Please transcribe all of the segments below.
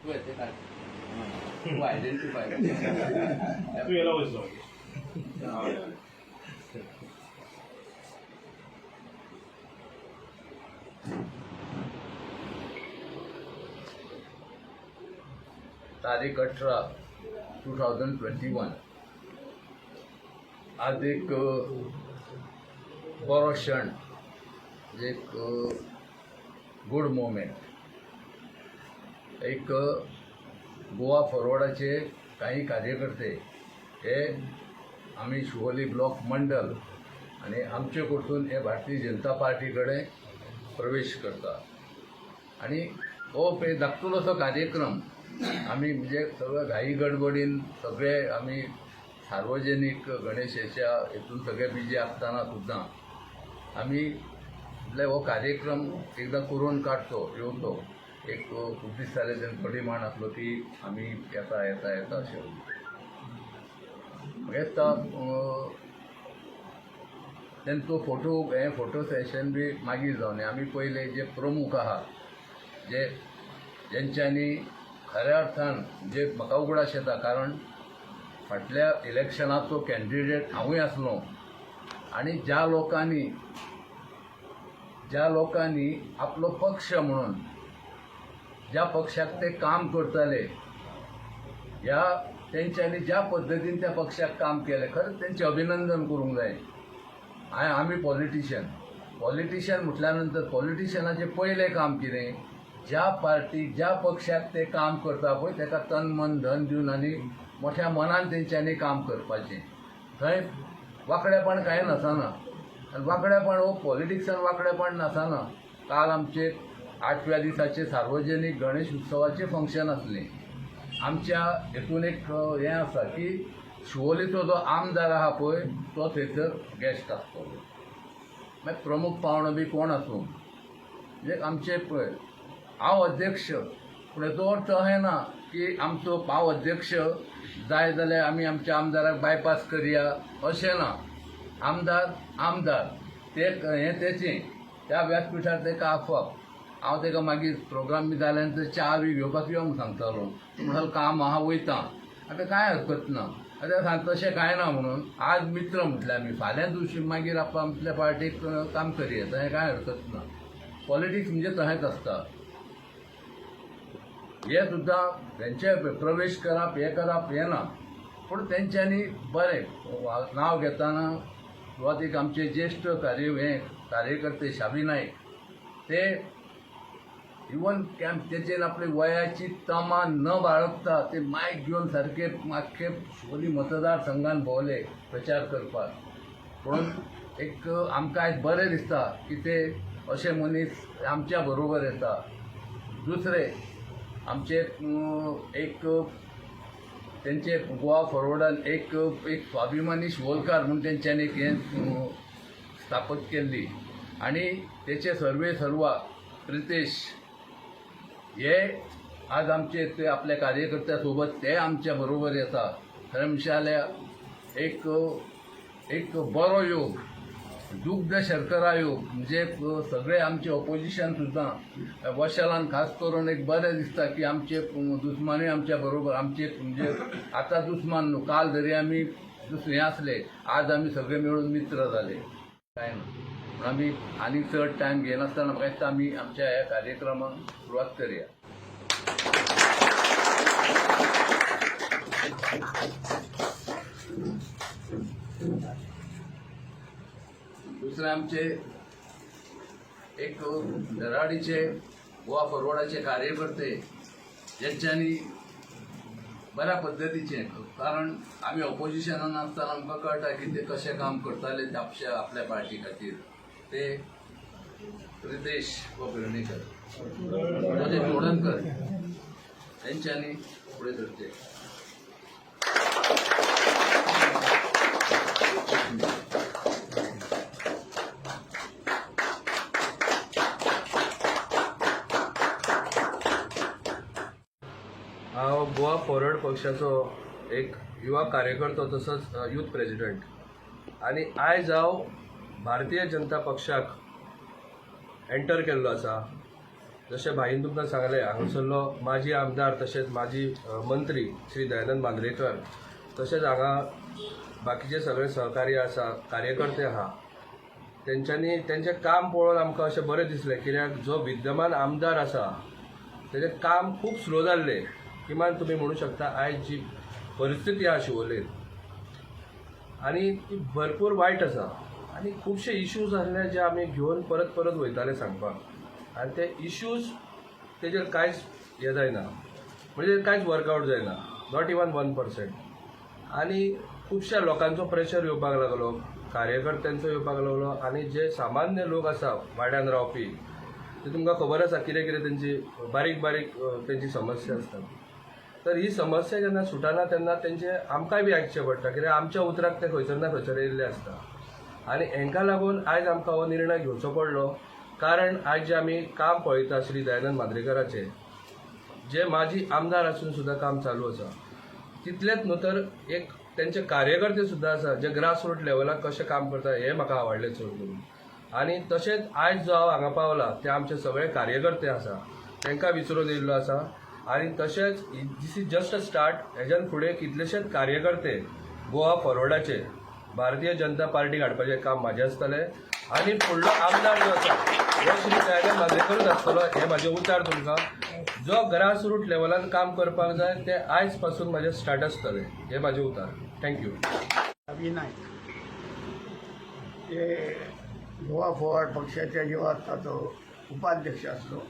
तूं आयडेंटिफाय. तूं येयला वयचो. तारीख 18 2021. आज एक बरो क्षण, एक गुड मोमेंट. एक गोवा फॉरवर्डाचे काही कार्यकर्ते हे आमी शिवोली ब्लॉक मंडल आनी आमचे कडसून हे भारतीय जनता पार्टी कडेन प्रवेश करता आनी हो पळय धाकटुलो असो कार्यक्रम आमी म्हणजे सगळे घाई गडबडीन सगळे आमी सार्वजनीक गणेशाच्या हेतून सगळे बिजी आसतना सुद्दां आमी म्हटल्यार हो कार्यक्रम एकदां करून काडचो, येवचो. एक खूब दीस जाले तेंचो डिमांड आसलो की आमी येता येता येता अशें. म्हाका दिसता तेंचो फोटो हें फोटो सेशन बी मागीर जावं. आमी पयले जे प्रमुख आहा, जे जेंच्यांनी खऱ्या अर्थान जे म्हाका उगडास येता, कारण फाटल्या इलेक्शनाचो कॅन्डिडेट हांवूय आसलो आनी ज्या लोकांनी आपलो पक्ष म्हणून ज्या पक्षाक ते काम करताले, ह्या तेंच्यांनी ज्या पद्दतीन त्या पक्षाक काम केलें, खरेंच तेंचें अभिनंदन करूंक जाय. हांवें आमी पॉलिटिशियन, पॉलिटिशियन म्हटल्या नंतर पॉलिटिशियनाचें पयलें काम कितें? ज्या पार्टीक, ज्या पक्षाक ते काम करता पळय, ताका तन मन धन दिवन आनी मोठ्या मनान तेंच्यांनी काम करपाचें. थंय वांकडेपण कांय नासना आनी वांकडेपण हो पॉलिटिक्सान वांकडेपण नासना. काल आमचे आठव्या दिसाचे सार्वजनीक गणेश उत्सवाचें फंक्शन आसलें. आमच्या हेतून एक हें आसा की शिवोलीचो जो आमदार आहा पळय, तो थंयसर गेस्ट आसतलो. मागीर प्रमुख पावणो बी कोण आसूं, म्हणजे आमचे पळय हांव अध्यक्ष, पूण हेचो अर्थ अशें ना की आमचो हांव अध्यक्ष जाय जाल्यार आमी आमच्या आमदाराक बायपास करया अशें ना. आमदार आमदार, ते हें तेचें त्या व्यासपिठार ताका आफोवप. हांव ताका मागीर प्रोग्राम बी जाल्या नंतर च्या बी घेवपाक यो म्हूण सांगतालो. तो म्हणटालो, काम आहा, वयता. आतां कांय हरकत ना. आतां सांग तशें कांय ना म्हणून आज मित्र म्हटल्यार आमी फाल्यां दिवशी मागीर आप आपल्या पार्टीक काम करया, तशें कांय हरकत ना. पॉलिटिक्स म्हणजे तशेंच आसता. हे सुद्दां तेंचे प्रवेश करप, हें करप हें ना, पूण तेंच्यांनी बरें नांव घेतना सुरवातीक आमचे ज्येश्ठ कार्य हे कार्यकर्ते शाबी नायक, ते इवन तेचेर आपली वयाची तमा न बाळगता ते मायक घेवन सारके आख्खे शिवोली मतदारसंघान भोंवले प्रचार करपाक. पूण एक आमकां आयज बरें दिसता की ते अशे मनीस आमच्या बरोबर येता. दुसरे आमचे एक तेंचे गोवा फॉरवर्डान एक एक स्वाभिमानी शिवोलकार म्हूण तेंच्यांनी एक हें स्थापत केल्ली आनी तेचे सर्वे सर्वा प्रितेश हे आज आमचे ते आपल्या कार्यकर्त्या सोबत ते आमच्या बरोबर येता. खरें म्हणशे जाल्यार एक एक बरो योग, दुग्ध शर्करा योग. म्हणजे सगळे आमचे ऑपोजिशन सुद्दां वशालान खास करून एक बरें दिसता की आमचे दुस्मानूय आमच्या बरोबर. आमचे म्हणजे आतां दुस्मान न्हू, काल जरी आमी दुसरे आसले, आज आमी सगळे मेळून मित्र जाले. काय ना, पूण आमी आनी चड टायम घेनासतना म्हाका दिसता आमी आमच्या ह्या कार्यक्रमाक सुरवात करया. दुसरे आमचे एक धराडीचे गोवा फॉरवर्डाचे कार्यकर्ते, ज्यांच्यांनी बऱ्या पद्दतीचे, कारण आमी ऑपोजिशनान आसतना आमकां कळटा की ते कशें काम करताले आपल्या आपल्या पार्टी खातीर, ते रितेश व पिळर्णेकर म्हणजे चोडणकर, तेंच्यांनी फुडें सरचें. हांव गोवा फॉरवर्ड पक्षाचो एक युवा कार्यकर्तो तसोच यूथ प्रेजिडंट आनी आयज हांव भारतीय जनता पक्षाक एंटर केल्लो आसा. जशें भाईन तुमकां सांगलें, हांगासरलो माजी आमदार तशेंच माजी मंत्री श्री दयानंद मांद्रेकर, तशेंच हांगा बाकीचे सगळे सहकारी आसा, कार्यकर्ते आहा, तेंच्यांनी तेंचें काम पळोवन आमकां अशें बरें दिसलें. कित्याक जो विद्यमान आमदार आसा तेजें काम खूब स्लो जाल्लें. किमान तुमी म्हणू शकता आयज जी परिस्थिती आहा शिवोलेन आनी ती भरपूर वायट आसा आनी खुबशे इश्यूज आसले जे आमी घेवन परत परत वयताले सांगपाक आनी ते इश्यूज तेजेर कांयच हें जायना, म्हणजे कांयच वर्कआवट जायना, not even 1%. आनी खुबश्या लोकांचो प्रेशर येवपाक लागलो, कार्यकर्त्यांचो येवपाक लागलो आनी जे सामान्य लोक आसा वाड्यान रावपी ते तुमकां खबर आसा कितें कितें तेंची बारीक बारीक तेंची समस्या आसता. तर ही समस्या जेन्ना सुटना तेन्ना तेंचे आमकांय बी आयकचें पडटा, कित्याक आमच्या उतराक ते खंयसर ना खंयसर येयल्ले आसता. आनी हेंकां लागून आयज आमकां हो निर्णय घेवचो पडलो, कारण आयज जे आमी काम पळयता श्री दयानंद मांद्रेकराचें, जे माजी आमदार आसून सुद्दां काम चालू आसा, तितलेंच न्हू तर एक तेंचे कार्यकर्ते सुद्दां आसा जे ग्रास रूट लेवलाक कशें काम करता हें म्हाका आवडलें चड करून. आनी तशेंच आयज जो हांव हांगा पावला ते आमचे सगळे कार्यकर्ते आसा तांकां विचारून येयल्लो आसा. आनी तशेंच this is just a start, हेज्यान फुडें कितलेशेच कार्यकर्ते गोवा फॉरवर्डाचे भारतीय जनता पार्टीक हाडपाचें काम म्हाजें आसतलें आनी फुडलो आमदार जो आसा हो श्री दयानंद मांद्रेकरूच आसतलो हें म्हाजें उतार तुमकां. जो ग्रास रूट लेवलान काम करपाक जाय ते आयज पासून म्हाजें स्टार्ट आसतलें हें म्हाजें उतार. Thank you. Ravi Naik हे गोवा फॉरवर्ड पक्षाच्या युवा तो उपाध्यक्ष आसलो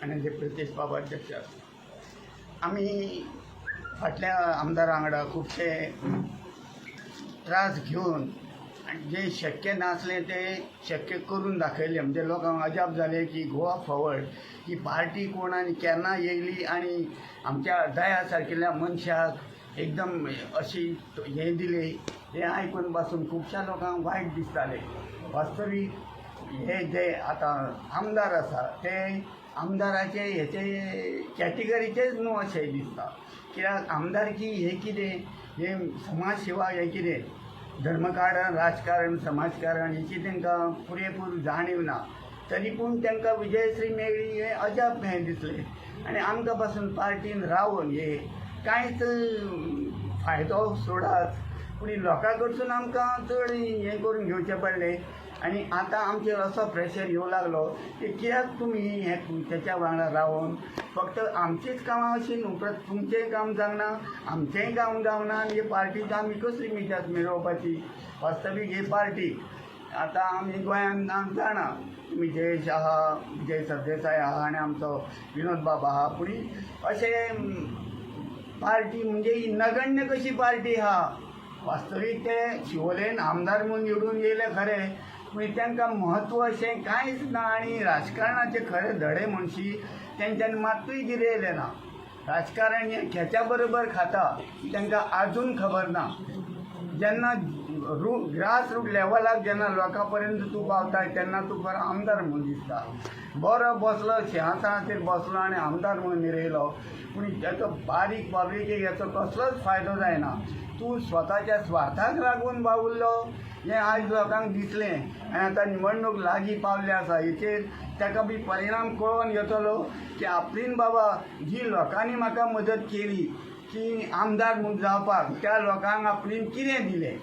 आनी ते प्रितेश बाब अध्यक्ष आसलो. आमी फाटल्या आमदारा वांगडा खुबशे त्रास घेवन आनी जें शक्य नासलें तें शक्य करून दाखयलें. म्हणजे लोकांक अजाप जालें की गोवा फॉरवर्ड ही पार्टी कोण आनी केन्ना येयली आनी आमच्या दया सारकिल्ल्या मनशाक एकदम अशी हें दिलें, हें आयकून पासून खुबश्या लोकांक वायट दिसतालें. वास्तवीक हे जे आतां आमदार आसा ते आमदाराचे हेचे कॅटेगरीचेच न्हू अशें दिसता. कित्याक आमदारकी हें कितें, हें समाज सेवा हें कितें, धर्मकारण राजकारण समाजकारण हेची तांकां पुरेपूर जाणीव ना, तरी पूण तांकां विजयश्री मेळ्ळी हें अजाप हें दिसलें. आनी आमकां पासून पार्टीन रावन हे कांयच फायदो सोडाच, पूण लोकां कडसून आमकां चड हें करून घेवचें पडलें. आनी आतां आमचेर असो प्रेशर येवं लागलो की कित्याक तुमी हें तेच्या वांगडा रावन फक्त आमचीच कामां अशीं न्हू, परत तुमचेंय काम जावना आमचेंय काम जावना आनी हे पार्टीची आमी कसली मिजास मिरोवपाची. वास्तवीक ही पार्टी आतां आमी गोंयांत आमी जाणा तुमी जयेश आहा, विजय सरदेसाय आहा आनी आमचो विनोद बाब आहा, पूण अशें पार्टी म्हणजे ही नगण्य कशी पार्टी आहा. वास्तवीक ते शिवोलेन आमदार म्हणून निवडून येयले खरें, पूण तांकां म्हत्व अशें कांयच ना आनी राजकारणाचे खरे धडे म्हणशी तेंच्यांनी मात्तूय कितें येयलें ना. राजकारण हें खेच्या बरोबर खाता तांकां आजून खबर ना. जेन्ना ग्रास रूट लेवलाक जेन्ना लोकां पर्यंत तूं पावता तेन्ना तूं बरो आमदार म्हणून दिसता. बरो बसलो शिंवासनाचेर बसलो आनी आमदार म्हणून मिरयलो, पूण तेचो बारीक पब्लिकेक हेचो कसलोच फायदो जायना. तूं स्वताच्या स्वार्थाक लागून वावुरलो हें आयज लोकांक दिसलें आनी आतां निवडणूक लागीं पावल्ली आसा हेचेर ताका बी परिणाम कळोवन येतलो की आपलीन बाबा जी लोकांनी म्हाका मदत केली की आमदार म्हूण जावपाक त्या लोकांक आपलीन कितें दिलें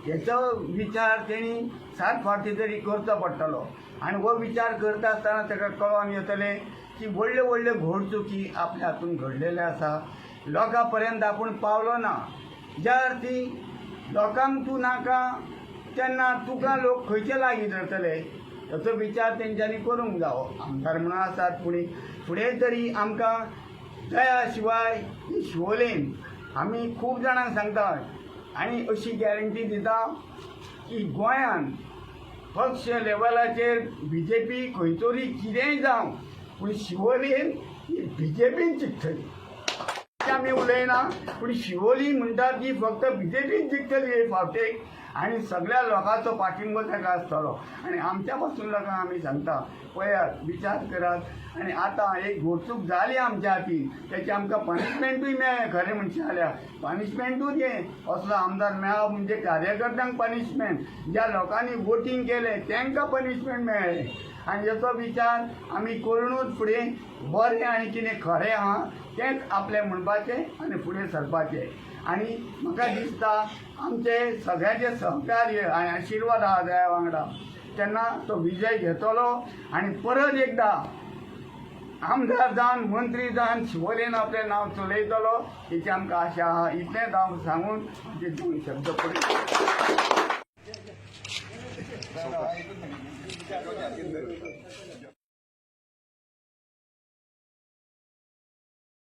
हेचो विचार तेणी 7 फावटी तरी करचो पडटलो. आनी हो विचार करता आसतना ताका कळोन येतलें की व्हडल्यो व्हडल्यो घोडचुकी आपल्या हातून घडलेल्यो आसा, लोकां पर्यंत आपूण पावलो ना. ज्या अर्थी लोकांक तूं नाका तेन्ना तुका लोक खंयचे लागीं धरतले हेचो विचार तेंच्यांनी करूंक जावो. आमदार म्हणून आसात पूण फुडें तरी आमकां दया शिवाय ही शिवोलेन आमी खूब जाणांक सांगता आनी अशी गॅरंटी दिता की गोंयान पक्ष लेवलाचेर बी जे पी खंयतरी कितेंय जावं पूण शिवोलेन ही बी जे पीन जिखतली. आमी उलयना, पूण शिवोली म्हणटा ती फक्त बी जे पीन जिखतली हे फावटेक आनी सगळ्या लोकांचो पाठिंबो ताका आसतलो. आनी आमच्या पासून लोकांक आमी सांगता पळयात, विचार करात. आनी आतां एक घोडचूक जाली आमच्या हातीन, तेचें आमकां पनिशमेंटूय मेळ्ळें. खरें म्हणचें जाल्यार पनिशमेंटूच हें असलो आमदार मेळप म्हणजे कार्यकर्त्यांक पनिशमेंट, ज्या लोकांनी वोटींग केलें तांकां पनिशमेंट मेळ्ळें. आनी हेचो विचार आमी करुनूच फुडें बरें आनी कितें खरें आहा तेंच आपलें म्हणपाचें आनी फुडें सरपाचें. आनी म्हाका दिसता आमचे सगळ्यांचे सहकार्य आनी आशिर्वाद आहा दया वांगडा, तेन्ना तो विजय घेतलो आनी परत एकदां आमदार जावन मंत्री जावन शिवोलेन आपलें नांव चलयतलो हेची आमकां आशा आहा. इतलेंच हांव सांगून आमचे दोन शब्द पडले.